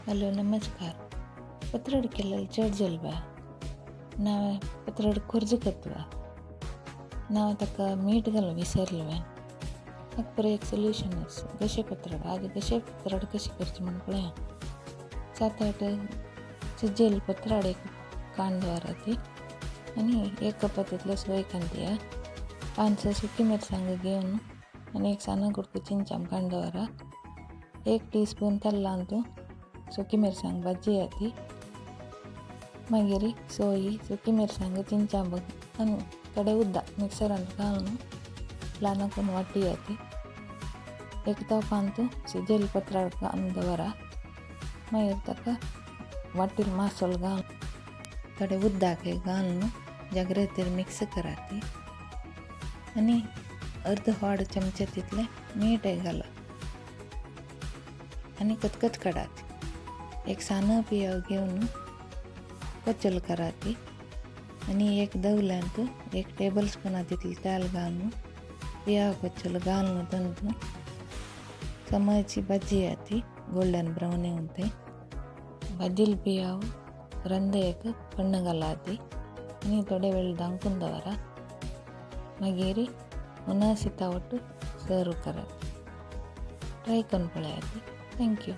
Hello नमस्कार. पत्रड केलेलं चड जलवा नाव पत्रड खोर्ज करतवा नाव ताका मीठ घालून विसरलवे. ताका बरें एक सोल्युशन आसा. गशे पत्रड आज गशे पत्रड कशी करची म्हूण पळया. 7-8 शिजयल्ले पत्राड एक कान दवरात आनी एक कपा तितले सोय कांदिया, 5-6 सुकी मिरसांग घेवन आनी एक साना कुडको चिंचाम काण दवरा. 1 टी स्पून तेलांतू सुकी मिरसांग भाजी ती, मागीर सोय, सुकी मिरसांग, चिंचांब आनी थोडे उदक मिक्सरान घालून ल्हान करून वाटी ती. एक तोपांतू शिजयल्ले पत्राळ घालून दवरा. मागीर ताका वाटीर मासोल घालून थोडे उदक घालून जाग्रतीर मिक्स करात आनी अर्द वाड चमचे तितलें मीठ घाला आनी कचकच काडात. एक सान पियाव घेवन कचल करात आनी एक दवल्यांत 1 टेबल स्पूना तितलें तेल घालून पियाव कचल घालून तातूंत समाची भाजी ती गोल्डन ब्रावन येवन ते भाजील पियाव रंदयेक पण्ण घालात आनी थोडे वेळ धांकून दवरा. मागीर उनासिता वट्टू सर्व करात. ट्राय करून पळयात. Thank you.